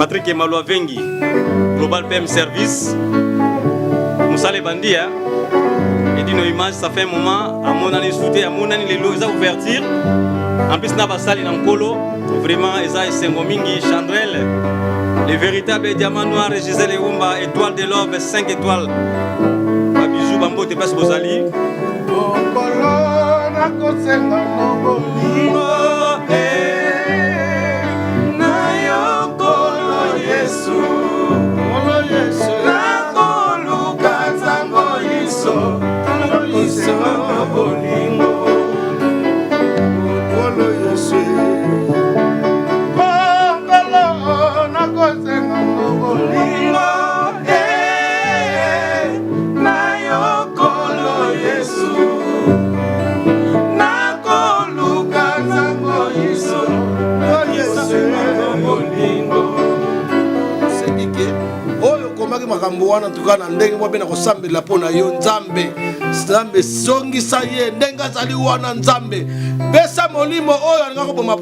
Patrick Emalwa Vengi, Global PM Service, Moussa Bandi, hein. Edino Image, ça fait un moment, à mon année soutien, à mon année lelo, eza ouverture. En plus, na basali na nkolo, vraiment, eza esengo mingi, Chandrel, le véritable diamant noir, Gisèle Eumba, étoile de love, 5 étoiles. Ba bisous, ba mbote, place bozali. Mokolo nakosenga no bolingo eh, na yo Nkolo Yesu, Nkolo Yesu, nakoluka ntango inso, nakosenga no bolingo, Nkolo Yesu. Oh, Nkolo, nakosenga no bolingo eh, na yo Nkolo Yesu, nakoluka ntango inso, nakosenga no bolingo. Sengi ke oyo okomaki makambo wana tuka na ndenge mwa mpe na kosambela mpo na yo. Nzambe, Nzambe, zongisa ye ndenge azali wana. Nzambe, pesa molimo oyo alinga koboma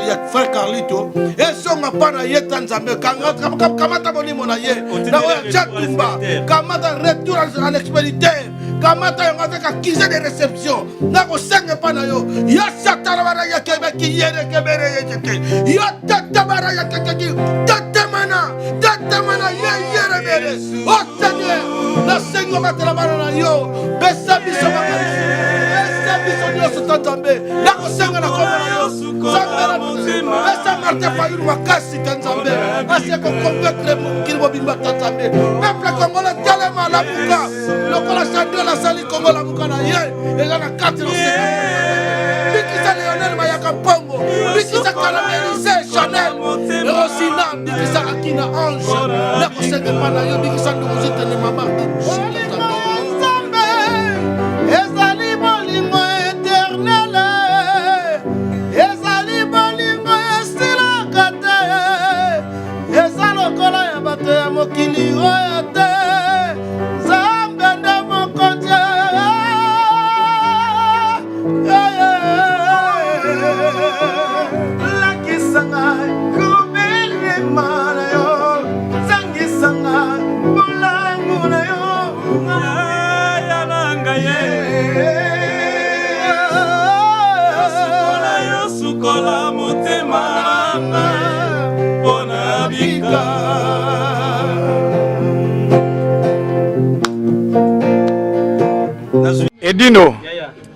ya frère Carlito ezonga mpa na ye. Ta Nzambe, kamata molimo na ye na oyo atia tumba, kamata retour à l'expéditeur, kamata yango avec accusé de réception. Nakosenga epa na yo ya satana bana yakebeki yerekebere yekeke yo tata bara yakekeki tatamana tatamana ye yerebere. O Seigneur, nasengi obatela bana na yo, pesa biso makanisi, pesa biso nyonso. Ta Nzambe, nakosenga na kombo na yo. Nzambe, pesa Martin Fayulu makasi. Ta Nzambe, asie koconvaincre mokili mobimba. Ta Nzambe, peuple congolais, telema, lamuka lokola Chandrel asali Kongo. Lamuka na ye eza na kati na oseka. Bikisa Leonel Mayaka Mpongo, bikisa Karamelise Chanel Rosina, bikisa Akina Ange. Nakosenga epa na yo, bikisa Ndongozitene Mama. Nzambe ezali bolingo éternel, ezali bolingo esilaka te, eza lokola ya bato ya mokili oyo te. Nzambe nde mokonzi. Lakisa ngai kobelema na yo, zangisa ngai bolangu na yo. Yaya na ngai ye. Sukola yo, sukola motema na ngai mpo na bika. Edino,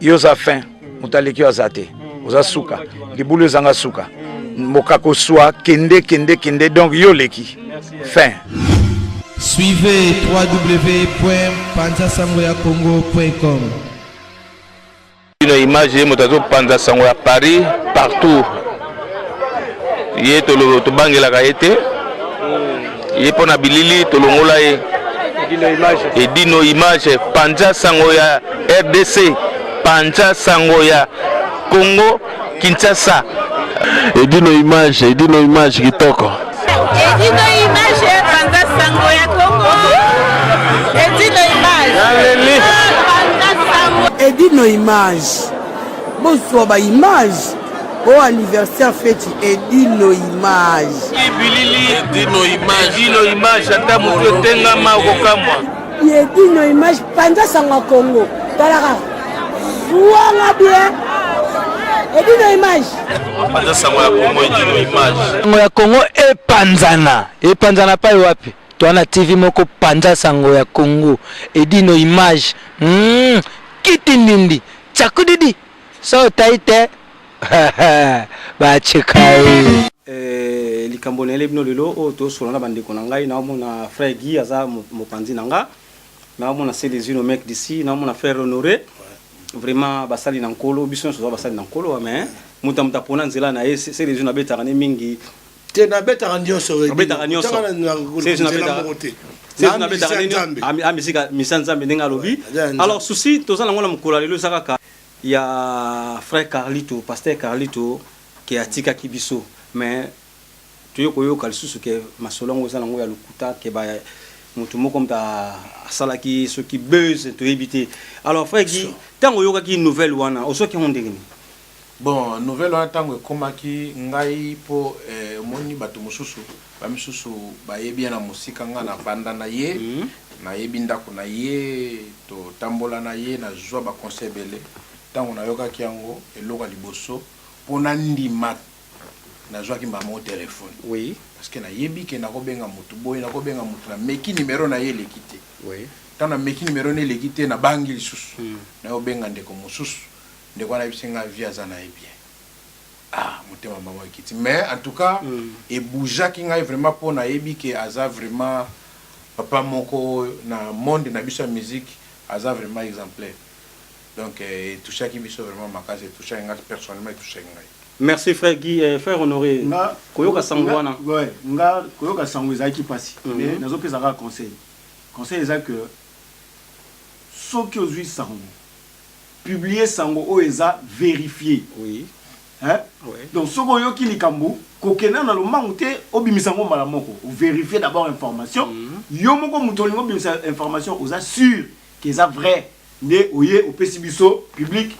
yo oza fin, moto aleki yo aza te, oza suka, libulu ezanga suka, mokako swa kende kende kende, donc yo oleki fin. Suivez www.panzasangoyacongo.com. Bino image, ye moto azopanza sango ya Paris partout. Ye tobangelaka ye te, ye mpo na bilili tolongola ye. Edino Image, panza sango ya RDC, panza sango ya Congo Kinshasa. Edino Image, Edino Image kitoko. Edino Image, panza sango ya Congo. Edino Image. Panza sango. Edino Image, bozwa ba image o anniversaire, feti. Edino Image. Bilili Edino Image, Edino Image, ata motu etengama okokamwa. Edino Image, panza sango ya Congo. Talaka, zwanga bien Edino Image. Panza sango ya Congo, Edino Image. Sango ya Congo epanzana, epanzana pai wapi? Toa na TV moko, panza sango ya Congo, Edino Image. Kiti ndindi tsakudidi so otai te bacheka ye. Likambo nayeli bino lelo oyo, tosola na bandeko na ngai. Naomona frère Guy aza mopanzi na nga, naomona Celezino mec d'ici, naomona frère Honoré. Vraiment basali na Nkolo, biso nyonso toza basali na Nkolo, mais moto na moto apona nzela na ye. Celezino abetaka ne mingi. Te, nabetaka nyonso. Abetaka nyonso. Nzela moko te. Amisika misa Nzambe ndenge alobi. Alors souci toza nango na mokolo ya lelo eza kaka ya frère Carlito, pasteur Carlito, ke atikaki biso, mais toye koyoka lisusu ke masolo yango eza nango ya lokuta, ke ba motu moko moto asalaki soki buzz, toyebi te. Alors frère Guy, ntango oyokaki nouvelle wana, ozwaki yango ndenge nini? Bon, nouvelle wana ntango ekomaki ngai mpo Omoni bato mosusu, ba misusu bayebi ye na mosika, nga na vanda na ye, nayebi ndako na ye, totambola na ye, nazua ba conseils ebele. Tango nayokaki yango, eloko ya liboso po nandima, nazuaki mbala moko telephone. Parce que nayebi que nakobenga mutu boye, nakobenga mutu, nameki numero na ye eleki te. Tango nameki numero na ye eleki te, nabangi lisusu, naye kobenga ndeko mosusu, ndeko wana ayebisi nga vie aza na ye bien. Ah motema maman ekiti mais en tout cas e bougeaki ngai vraiment po nayebi ke aza vraiment papa moko na monde na biso ya musique aza vraiment exemplaire donc e touchaki biso vraiment makasi e touchaki ngai personnellement e touchaki ngai. Merci frère Guy, eh, frère Honore, Nga, koyoka sango nga, wana. ouais, nga koyoka sango ezalaki pasi mais nazopesa kaka conseil. Conseil eza que soki ozui sango Publier sango oyo eza verifier. Oui. Hein? Oui. Donc soki oyoki likambo, kokenda na lombangu te obimisa yango mbala moko. Verifier d'abord information. Yo moko moto olingi obimisa information oza sûr que eza vrai nde oye opesi biso public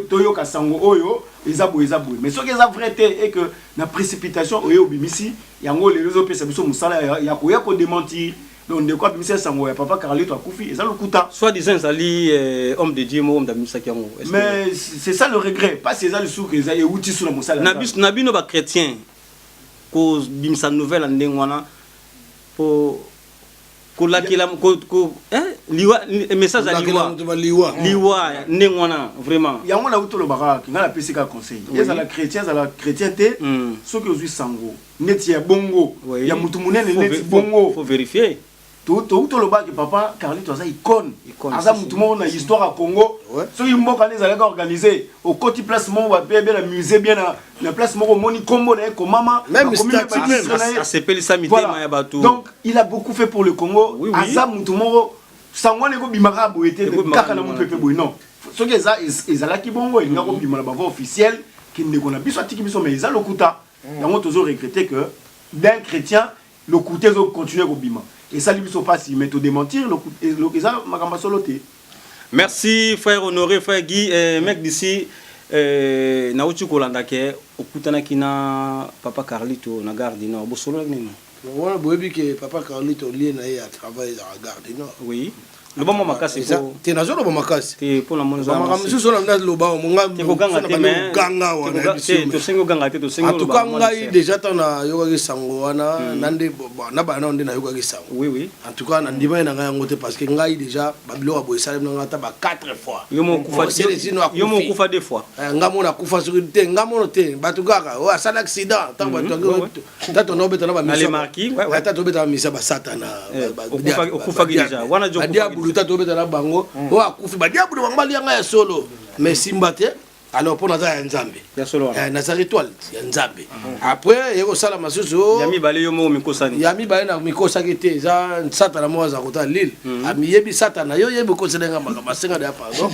toyoka sango oyo eza boye eza boye. Mais soki eza vrai te et que na précipitation oye obimisi yango lelo ezopesa biso mosala ya koya ko dementir. Donc ndeko abimisa sango ya papa Carlito akufi eza lokuta. Soit disant ezali homme de Dieu moko moto abimisaki yango. Mais c'est ça le regret. Pasi eza lisusu que eza ewuti su na mosala. Na biso na bino ba chretiens ko bimisa nouvelle ya ndenge wana po kolakela ko, ko eh, liwa message ya liwa liwa liwa ndenge wana vraiment. Yango na wuti olobaka kaka nga napesi kaka conseil. Ezala chretien ezala chretien te soki ozui sango neti ya bongo ya mutu munene neti bongo faut verifier to toloba ke papa Carlito aza icône aza mutu moko na histoire ya Congo soki mboka nde ezalaki organiser okoti place moko ba bien na musée bien na na place moko omoni kombo na ye komama même statue même asepelisa mitema ya bato donc il a beaucoup fait pour le Congo aza mutu moko sango wana ekobima kaka boye te kaka na mupepe boye non soki eza ezalaki bongo elinga kobima na ba voie officielle ke ndeko na biso atiki biso mais eza lokuta Yango tozo regretter que d'un chretien lokuta ezo continuer kobima. Esali biso pasi mais to dementir eza makambo ya solo te. Merci frère Honore, frère Guy, eh, mec d'ici eh, nauti kolanda ke okutanaki na papa Carlito na gare du Nord, bosololaki nini? Wana boyebi ke papa Carlito lieu na ye ya travail ezalaka gare du Nord. Oui. Loba mwa makasi po. Te nazo loba makasi. Te po na moni za. Makambo mosusu oyo na loba oyo nga te koganga te mais ganga wana te tosengi oganga te tosengi oloba. En tout cas ngai déjà tant na yokaki sango wana na nde na bana nde na yokaki sango. Oui oui. En tout cas na ndimaki na ngai yango te parce que ngai déjà ba biloko ya boye esalemi na ngai ata ba 4 fois. Yo moko okufa yo moko okufa deux fois. Nga moko nakufa soki te nga moko te bato kaka oyo asali accident ntango bato yango tata na obeta na ba mission ouais, tata obeta na mission ba satana eh, okufaki déjà wana jo diabulu tata obeta na bango mm. oyo akufi ba diabulu bango balia ngai ya solo mais simba te alors mpo naza ya nzambe eh, nazali étoile ya nzambe mm. après ye kosala masusu oh. ya mibale yo moko mikosani ya mibale na mikosaki te eza satana moko aza kota lile mm. amiyebi satana yo yebi okosela nga makambo asenga deya pardon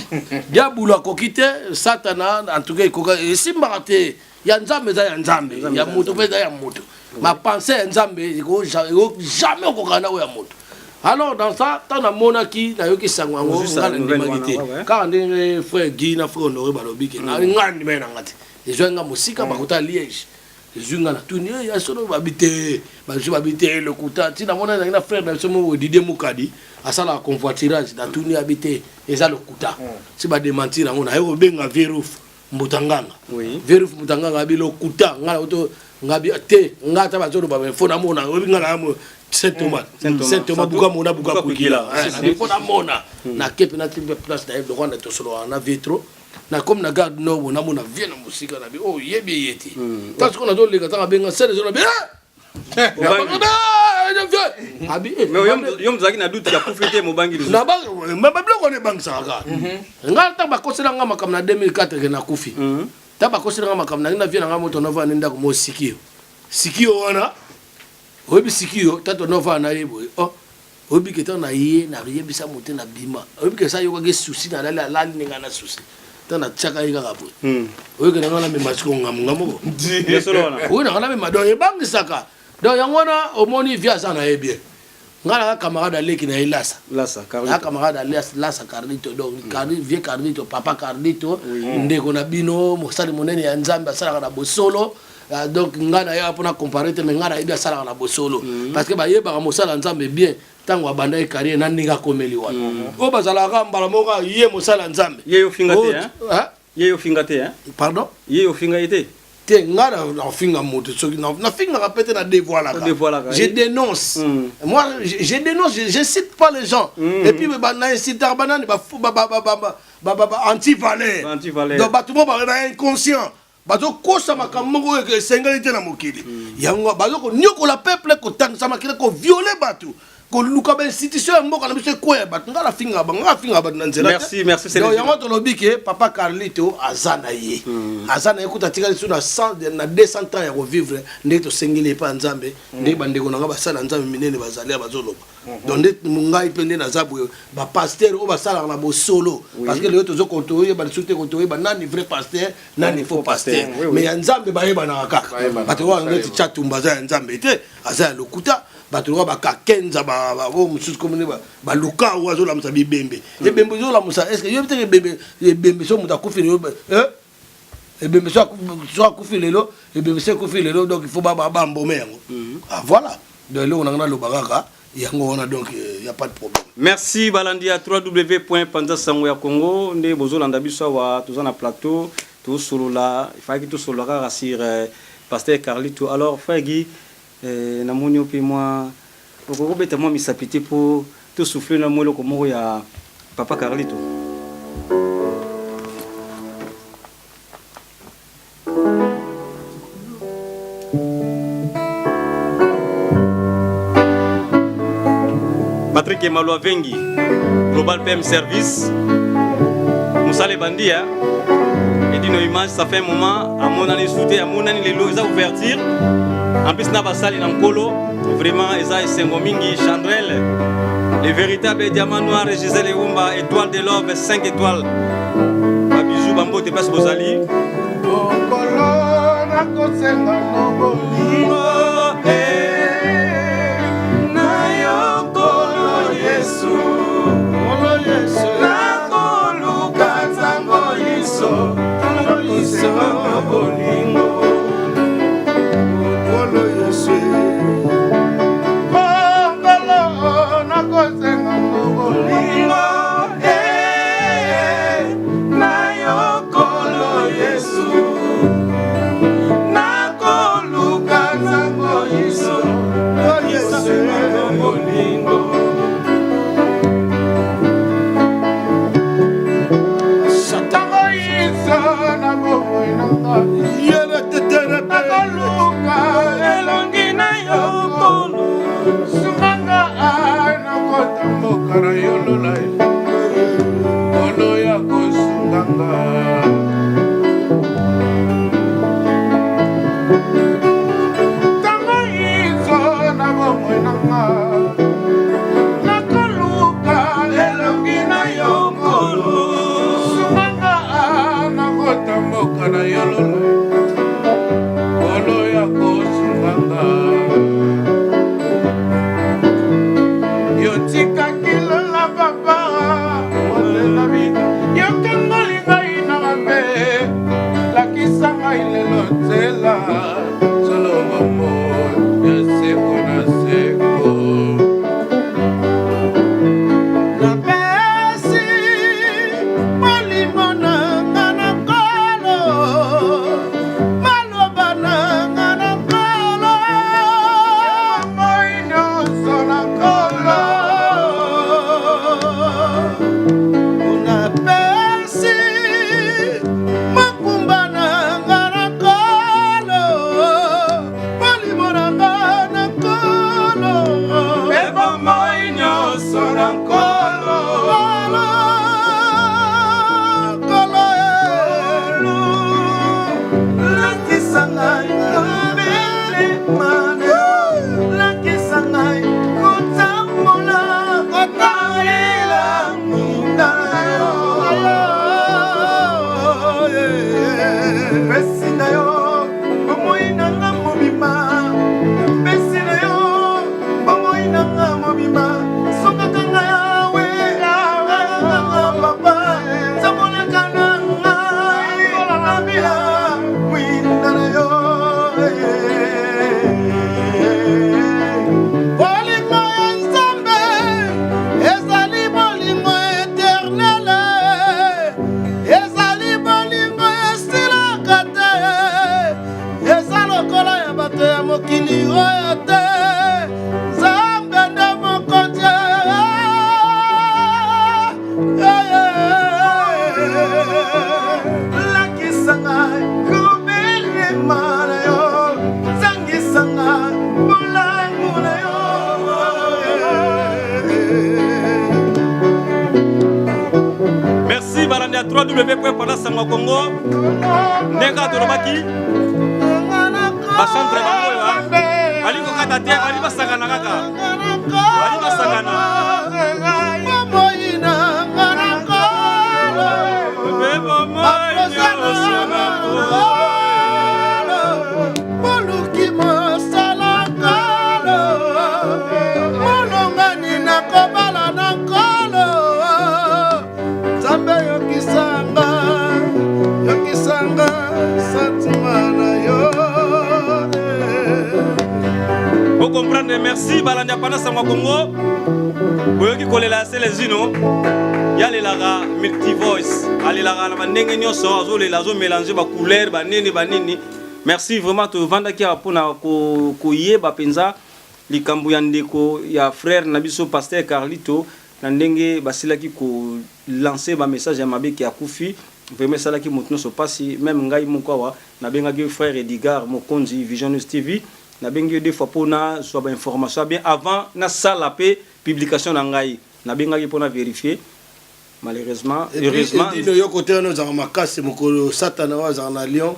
diabulu akoki te satana en tout cas ekoka esimbaka te Ya nzambe eza ya nzambe, ya moto mpe eza ya moto. Ma pensée ya nzambe eko jamais okokana na oyo ya moto. Alors dans ça, tant namonaki nayoki sango yango nga nandimaki te. Kaka ndenge frère Guy na frère Honoré balobi ke nga nandimaki na nga te. Ezwaki nga mosika bakota Liège. Ezwi nga natuni eh, ya solo babi te, bazwi babi te lokuta. Ti namona ezalaki na frère na biso moko Didier Mukadi asalaka convoiturage natuni abi te eza lokuta. Ti ba dementir yango naye kobenga vieux Ruf. Mbuta nganga oui. Verif mbuta nganga abi lokuta nga na oto nga bi te nga ata bazoloba mais faut namona oyebi nga na Saint Thomas mm. Saint Thomas buka mona buka kukila abi faut namona mm. na kepe na tipe place na ye Rwanda tosololaka na vitro na comme na garde nord namona vie na mosika na bi oh yebi ye te mm. tango nazoleka ntango abenga sele zona bi yo mozalaki na doute ya kufi te mobangi biloko wana ebangisaka kaka mhm. ngai ntango bakosela ngai makambo na 2004 ke nakufi mhm. ntango bakosela ngai makambo nangi na vie na ngai moto nova ne ndako mo sikiyo sikiyo wana oyebi sikiyo tato nova na ye boye oh oyebi ke ntango na ye nayebisa mote na bima oyebi ke sa ayokaki susi na alali alali ndenge na susi ntango natiaka ye kaka boye hmm. oyoki na ngai namema siko ngamu nga moko oyo na ngai namema donc ebangisaka donc yango wana omoni vie aza na ye bien ngai naka camarade aleki na ye lasa naka camarade lasa carlito donc hmm. vieux carlito papa carlito ndeko na bino mosali monene ya nzambe asalaka na bosolo. Ah, donc ngai nayaka mpona compare te, mais ngai nayebi asalaka na bosolo, parce que bayebaka mosala Nzambe bien ntango abandaki carrière na ndenge akomeli wana. Oyo bazalaka mbala moko ye mosala Nzambe. Ye yo finga te, Oyo- hein? Hein? Ye yo finga te, hein? Pardon? Ye yo finga ye te. Te, ngai nafinga moto soki nafingaka pe te, na dévoilaka. Odévoilaka, Je eh. dénonce. Moi, je dénonce, je cite pas les gens. Et puis na incitaka banani, ba anti-valeur. Anti-valeur. Donc bato mo ba inconscient bazokosa makambo moko oyo esengeli te na mokili yango, bazokoniokola peuple, kotangisa makila, kovioler bato, koluka bainstitution ya mboka na biso ekweya. Bato ngai nafingaka bango, ngai nafingaka bato na nzela te. Merci, merci, c'est Donc, le- yango tolobi ke papa Carlito aza na ye, aza na ye kuta, atikali so na 100 na 200 ans ya kovivre ndenge tosengeli epai ya Nzambe, ndenge bandeko na ngai basala Nzambe minene bazali ya bazoloba. Donc nde ngai mpe nde naza boye, bapasteur oyo basalaka na bosolo, parce que lelo tozokotoyeba lisusu te, kotoyeba nani vrai pasteur, nani faux pasteur. Mais ya Nzambe bayebanaka kaka. Bato wana neti Chatumba aza ya Nzambe te, aza ya lokuta. Bato loka bakakenza, oyo mosusu komoni baluka oyo azolamusa bibembe, ebembe ezolamusa. Est ce que yoyebi teke ebembe, ebembe so moto akufi lelo, ebembe so akufi lelo, ebembe so ekufi lelo, donc il faut bambome yango. Ah, voilà. Donc eloko nanga naloba kaka yango wana. Donc y a pas de problème. Merci balandi ya www.panza sango ya Congo nde bozolanda biso awa. Toza na plateau, tosolola, ifalaki tosolola kaka sur pasteur Carlito. Alors frère Guy, namoni yo mpe mwa okoki kobeta mwa misapi te mpo tosouffle na mwa eloko moko ya papa Carlito. Patrick Emalwa Vengi, Global PM Service, mosala ebandi ya Edino Image. Ça fait un moment amonani sute, amonani lelo, eza ouverture. En plus na basali na Nkolo, vraiment eza esengo mingi. Chandrel, le véritable diamant noir, Gisèle Eumba, étoile de love, 5 étoiles, babisous, bambote place bozali. Mokolo nakosenga no bolingo na yo, Nkolo Yesu, nakoluka nzango liso, nakosenga bolingo, Nkolo Yesu. Mokolo nakosenga no bolingo na yo, Nkolo Yesu, nakoluka nzango liso, nakosenga bolingo. Ntango yiso na bomoi nanga, nakoluka elongi na yo, Nkolo, sunganga nakota mboka na yo lola, Nkolo ya kosunganga. Ntango yiso na bomoi nanga, nakoluka elongi na yo, Nkolo, sunganga nakota mboka na yo lola, Nkolo ya kosunganga. Yo tikaki lola, papa. Bolingo ya Nzambe ezali bolingo eternel, ezali bolingo esilaka te, eza lokola ya bato ya mokili oyo te. Nzambe nde mokonzi. Lakisa ngai kobelema na yo, zangisa ngai bolamu na yo. Merci balandi ya www.pandasango Congo. Ndenge kaka tolobaki, bachantre bango oyo bali kokata te, bali basangana kaka, bali basangana. Bomoi na nga na Nkolo, baposa na Nkolo, boluki mosala Nkolo, molongani nakobala na Nkolo. Nzambe, yokisanga, yokisanga sentiment na yo. Bocomprendre. Merci balandi ya Panda Sango Congo. Boyoki kolela ya Selezino, yalelaka multivoice, alelaka na bandenge nyonso, azolela, azomélange bacouleur banini banini. Merci vraiment. Tovandaki awa mpona koyeba mpenza likambo ya ndeko ya frère na biso pasteur Carlito, na ndenge basilaki kolancer bamessage ya mabe ke akufi. Vraiment esalaki moto nyonso mpasi, même ngai moko awa nabengaki frère Edgar Mokonzi, Vision News TV. Nabengi yo deux fois mpona zwa bainformation bien avant nasala mpe publication na ngai. Nabengaki mpona vérifier, malheureusement, heureusement. Edino, yo kote wana ozalaka makasi. Mokolo Satana oyo azalaka na Lyon,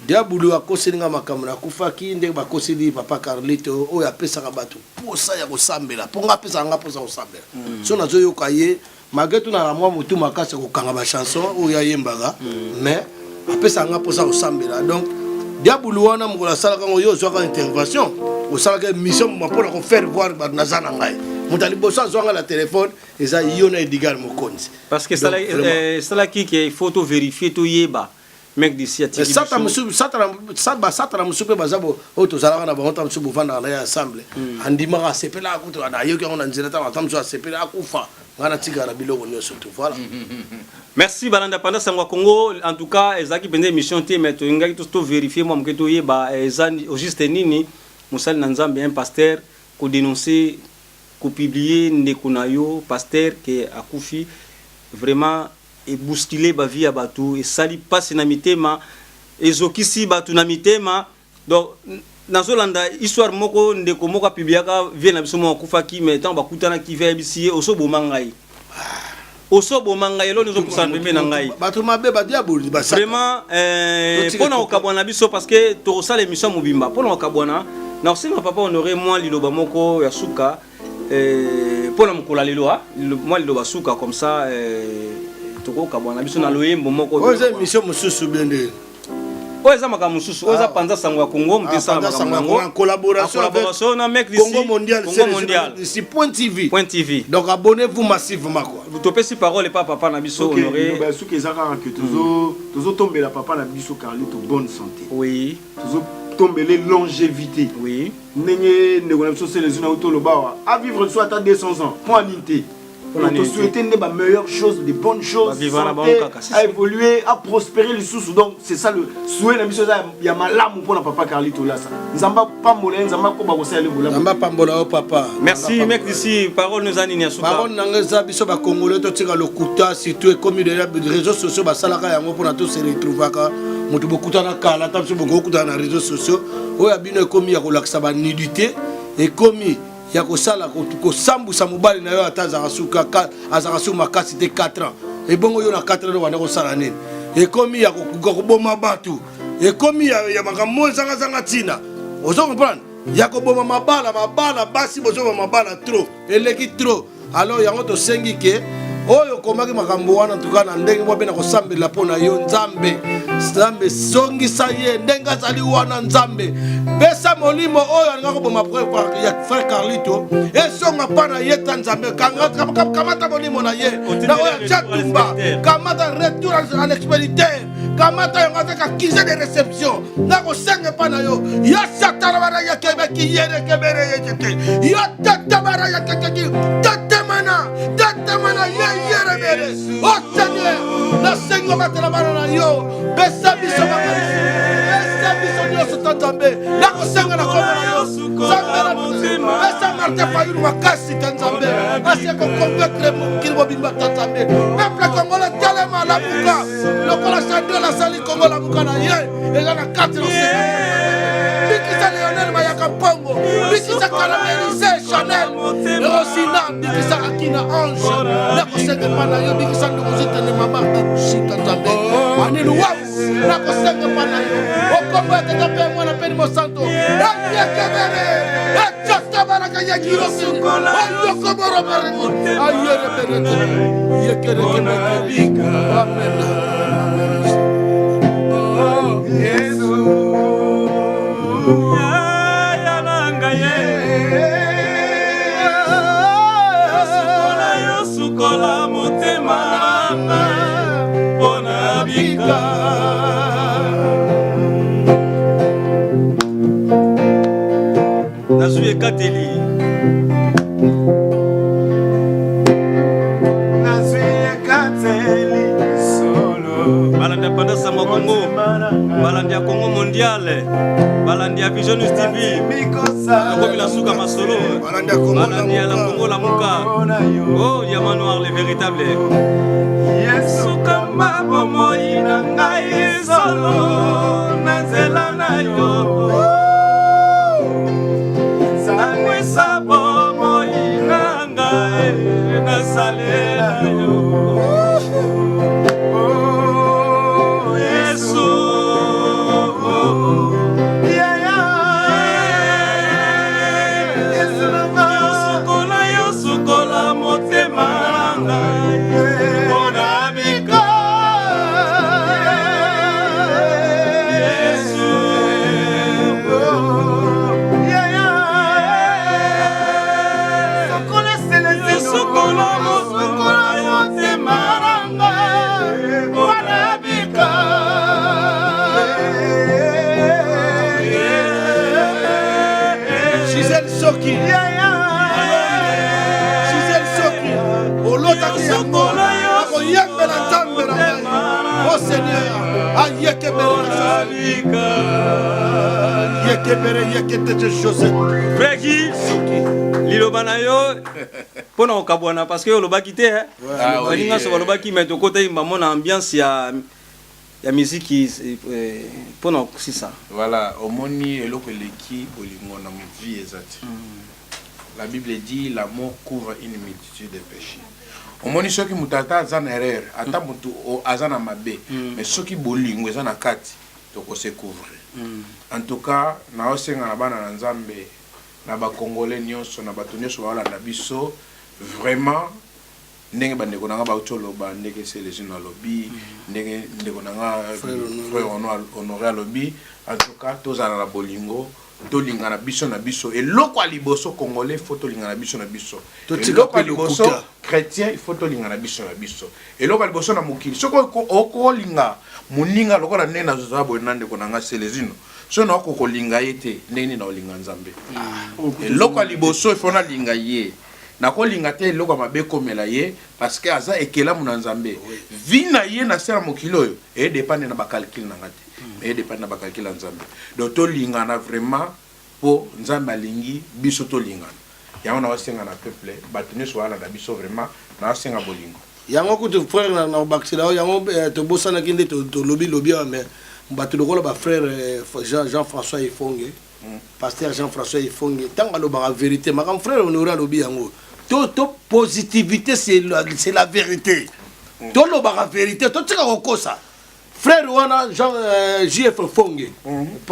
diabulu akoseli nga makambo nakufaki, ndenge bakoseli papa Carlito oyo apesaka bato posa ya kosambela, mpo nga apesaka nga mposa kosambela. So nazoyoka ye, malgré tout naka mwa motu makasi ya kokanga bachanson oyo ayembaka, mais apesaka nga mposa kosambela. Donc diabulu wana, mokolo asalaka yango, yo ozwaka intervention, osalaka émission moma mpona kofaire voir bato naza na ngai. Moto ya liboso azwanga na telefone eza yo na Edgar Mokonzi. Parce que esalaki ke il faut to vérifier, toyeba mec d'ici atiki. Sata mosusu, basatana mosusu mpe baza oyo tozalaka na bango. Ta mosusu bovandaka na ye ensemble, andimaka, asepelaka kutu. Ayoki yango na nzela, ta ata mosusu asepela akufa, ngai natikaka na biloko nyonso tu. Voilà. Merci balanda Panda Sango ya Congo. En tout cas ezalaki mpenza émission te, mais tolingaki tovérifie mwa moke, toyeba eza au juste nini. Mosali na Nzambe, un pasteur, kodénoncer, kopublier ndeko na yo pasteur ke akufi, vraiment ebouscule bavie ya bato, esali mpasi na mitema, ezokisi bato na mitema. Donc nazolanda histoire moko, ndeko moko apubliaka vie na biso moko akufaki, mais ntango bakutanaki, vie ayebisi ye: "Osoboma ngai, osoboma ngai, eloni ozopusana pembe na ngai." Bato mabe, badiaboli. Vraiment, mpona kokabwana biso, parce que tokosala émission mobimba mpona kokabwana, na kosenga papa Honoré mwa liloba moko ya suka mpona mokolo ya lelo, mwa liloba suka, comme ça tokokabwana biso na loyembo moko. Oyo eza émission mosusu bien nde? Oyo eza makambo mosusu, oyo eza Panza Sango ya Congo, moto esala makambo yango. En collaboration collaboration na mec Congo Mondial. Congo Mondial. D'ici Point TV. Point TV. Donc abonnez-vous massivement quoi. Topesi parole epa papa na biso Honoré. Soki eza kaka ke tozotombela papa na biso Carlito bonne santé, tozotombele longévité, ndenge ndeko na biso Selezina toloba awa, avivre so ata 200 ans, mpo anini te. Tosouhaite nde bameilleures choses, de bonnes choses, santé, à évoluer, à prospérer lisusu. Donc c'est ça le souhait na biso, eza ya malamu mpona papa Carlito Lasa. Nzambe apambola ye, Nzambe akoba kosala ye bolamu. Nzambe apambola yo, papa. Merci mec d'ici. Parole nous eza nini ya suka? Parole nanga eza: biso bacongolais totika lokuta. Surtout ekomi deja réseaux sociaux, basalaka yango mpona tose retrouvaka. Moto bokutana kala, ata biso bokokutana na réseaux sociaux oyo ya bino, ekomi ya kolakisa banudité, ekomi ya kosala kosambwisa mobali na yo, ata azalaka su makasi te 4 ans. Ebongo yo na 4 ans obanda kosala nini? Ekomi ya koboma bato, ekomi ya makambo ezangazanga ntina. Ozo comprendre, ya koboma mabala, mabala, basi bozoboma mabala trop, eleki trop. Alors yango tosengi ke oyo okomaki makambo wana, ntuka na ndenge mwa mpe na kosambela mpo na yo. Nzambe, Nzambe, zongisa ye ndenge azali wana. Nzambe, pesa molimo oyo alinga koboma ya frère Carlito ezonga mpa na ye. Ta Nzambe, kamata molimo na ye na oyo atia tumba, kamata, retour à l'expéditeur. Kamata yango avec accusé de réception. Nakosenga epai na yo. Ya satana bara ya kebeki yere kebere yekeke. Ya tata bara ya kekeki. Tatemana, tatemana ye yere bere. Oh Seigneur, nasengi obatela bana na yo. Pesa biso makanisi. Pesa biso nyonso ta Nzambe. Nakosenga na kombo na yo. Nzambe na biso. Pesa Martin Fayulu makasi ta Nzambe. Asi ekoconvaincre mokili mobimba ta Nzambe. Peuple congolais telema lamuka. Lokola Chandel asali Congo lamuka na ye eza na kati na bikisa Lionel Mayaka Mpongo, bikisa Caramelise Chanel, Rosina, bikisa Akina Ange, nakosenga epai na yo, bikisa ndeko zitene mama sika Nzambe, ani luwawu, nakosenga epai na yo, okombo ya tata mpe mwana mpe mosanto, ayekebere ecatabaraka yekirosi ayokoborobareni ayereberete yekerekebeke amen. Sukola motema mpona bika. Nazwi ekateli. Nazwi ekateli solo. Balandi ya Panda Sango Congo, balandi ya Congo Mondial, balandi ya Vision News TV, tokomi na suka masolo, balandi ya la Congo Lamuka, oh Diamant Noir le véritable. Yesu kamba bomoi na ngai solo na nzela na yo. Sangwisa bomoi na ngai nasalela yo. Oh, Yesu. Yosukola, yosukola motema na ngai mpona bika. Yesu. Yosukola motema na ngai mpona bika. Gisèle Soki. Gisèle Soki. Olotaki yango. Nakoyembela Nzambe na ngai. Oh Seigneur, ayekebere na Yekebere yeketete Joseph. Frère Guy, liloba na yo mpo na kokabwana parce que olobaki te eh. Ah, oui. Baninga nyonso balobaki mais tokotaki bango na ambiance ya ya miziki mpo na kosisa. Voilà, omoni eloko eleki bolingo na vie eza te. La Bible dit l'amour couvre une multitude de péchés. Omoni soki moto ata aza na erreur, ata moto aza na mabe, mais soki bolingo eza na kati, toko se couvrir. En tout cas, naosenga na bana na Nzambe, na ba Congolais nyonso, na bato nyonso baolanda biso, vraiment ndenge bandeko na nga bauti oloba, ndenge Celezino alobi, ndenge ndeko na nga frère Honoré alobi, en tout cas tozala na bolingo, tolingana biso na biso. Eloko ya liboso Congolais, faut tolingana biso na biso. Totika Eloko ya pe liboso lokuta. chrétien, il faut tolingana biso na biso. Eloko ya liboso na mokili, soki okolinga moninga lokola ndenge nazoza boye na ndeko na nga Celezino, soki nakoki kolinga ye te, ndenge nini nakolinga Nzambe? Eloko ya liboso il faut nalinga ye. Nakolinga te eloko ya mabe ekomela ye parce que aza ekelamu na Nzambe. Vie na ye na se ya mokili oyo edépendre na ba calcul na nga te, mais edépendre na ba calcul ya Nzambe. Donc tolingana vraiment po Nzambe alingi biso tolingana. Yango naosenga na peuple, bato nyonso balanda biso vraiment, naosenga bolingo. Yango kutu frère na kobakisela yo yango tobosanaki nde tolobi lobi awa mais bato lokola ba frère Jean, Jean-François Ifonge, pasteur Jean-François Ifonge, ntango alobaka vérité, makambo frère Honoré alobi yango, to, to positivité c'est la, c'est la vérité. Tolobaka vérité, totika kokosa. Frère wana Jean, JF Fonge,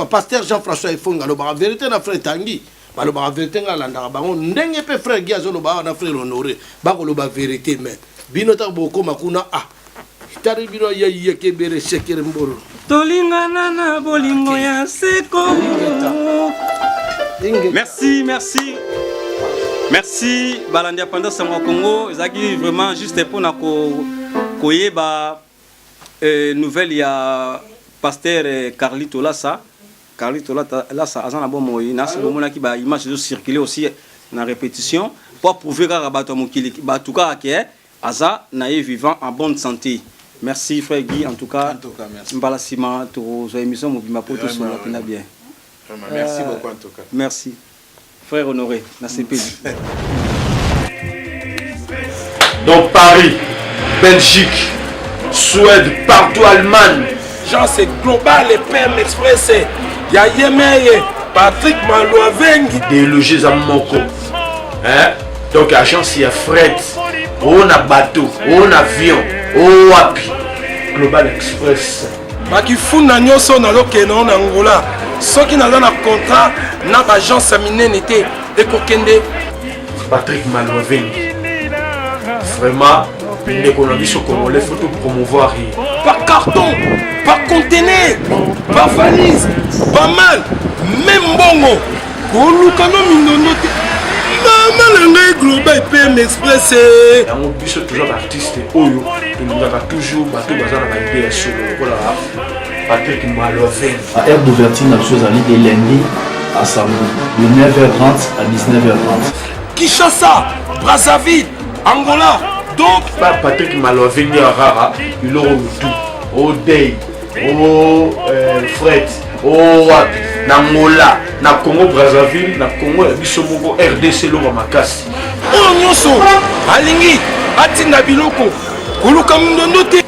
pasteur Jean-François Ifonge alobaka vérité na frère Tanguy. Balobaka vérité nga alandaka bango ndenge pe frère Guy azoloba awa na frère Honoré bakoloba vérité mais bino ntango bokoma kuna ah etali bino ye yekebere shekere mboro. Tolingana na bolingo ya seko. Merci, merci. Merci balandi ya Panda Sango ya Congo, ezalaki vraiment juste mpona koyeba. Euh, nouvelle ya pasteur euh, Carlito Lassa. Carlito Lassa aza na bomoi na si bomonaki ba image ezo circuler aussi na répétition pour prouver kaka bato ya mokili bato kaka ke aza na ye vivant en bonne santé. Merci frère Guy en tout cas. En tout cas merci. Mbala sima tokozwa émission mobimba po tosolola mpenza bien. Vraiment, merci euh, beaucoup en tout cas. Merci. Frère Honoré, nasepeli. Dans Paris, Belgique, Suède, partout Allemagne. Genre c'est global et PM Express. Ya Yemeye, Patrick Malouavengi. Idéologie eza moko. Hein? Donc agence ya fret, o na bateau, o na avion, o wapi. Global Express. Bakifunda nyonso nazokende na Angola soki naza na contrat na baagence ya minene te ekokende. Patrick Malwavengi vraiment ndeko na biso congolais faut to promouvoir ye par carton par conteneur par valise pas mal même mbongo koluka no mindondo te mama na ngai global pm express eh. Yango biso toza baartiste oyo tolingaka toujours bato baza na baide ya solo lokola Patrick Maloven. Ba heure d'ouverture na biso ezali de lundi à samedi de 9h30 à 19h30. Kinshasa, Brazzaville, Angola, donc ba Patrick Maloven ya rara biloko mutu o day o euh, fret o wapi na Angola na Congo Brazzaville na Congo ya biso moko RDC eloko makasi oyo nyonso alingi atinda biloko koluka mindondo te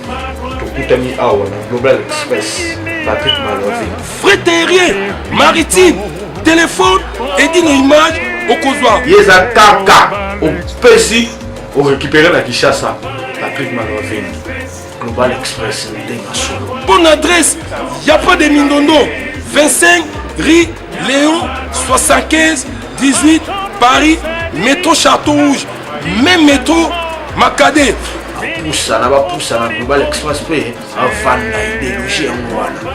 tokutani awa na Global Express Patrick Malovi fret aérien maritime téléphone edino image okozwa ye eza kaka opesi orécupere na Kinshasa Patrick Malovi Global Express ndenge solo. Bonne adresse, y a pas de mindondo. 25 rue Léon 75 18 Paris, métro Château Rouge, même métro Makade. Bapusana bapusana Global Express mpe avanda idéologie yango wana.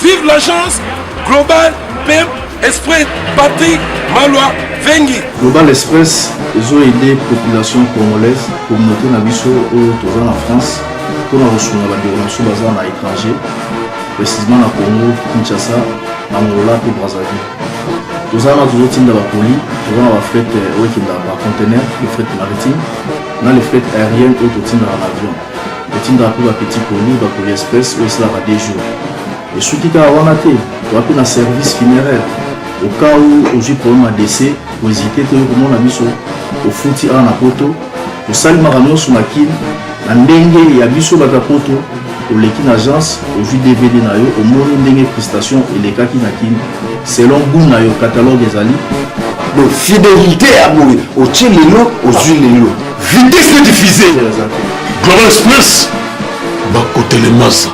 Vive l'agence Global PM Express Patrick Malwa Vengi. Global Express ezo aider population congolaise, communauté na biso oyo toza na France mpona kosunga bandeko na biso baza na étranger, précisément na Congo, Kinshasa, Angola mpe Brazzaville. Toza wana tozotinda bacolis, toza na bafret oyo ekendaka par conteneur, le fret maritime na le fret aérienne oyo totindaka na avion. Totindaka mpe bapetit colis, bacolis express oyo esalaka 2 jours. Esuki kaka wana te, toza mpe na service funéraire. Au cas où ozwi problème ya décès, kohésite te oyo komona biso, ofuti awa na poto, tosali makambo nyonso na Kin na ndenge ya biso bato ya poto. Oleki na agence, ozwi DVD na yo, omoni ndenge prestation elekaki na Kin selon goût na yo, catalogue ezali. Donc fidélité ya boye otie lelo ozwi lelo vitesse diffusée Global Express bakotelemasa.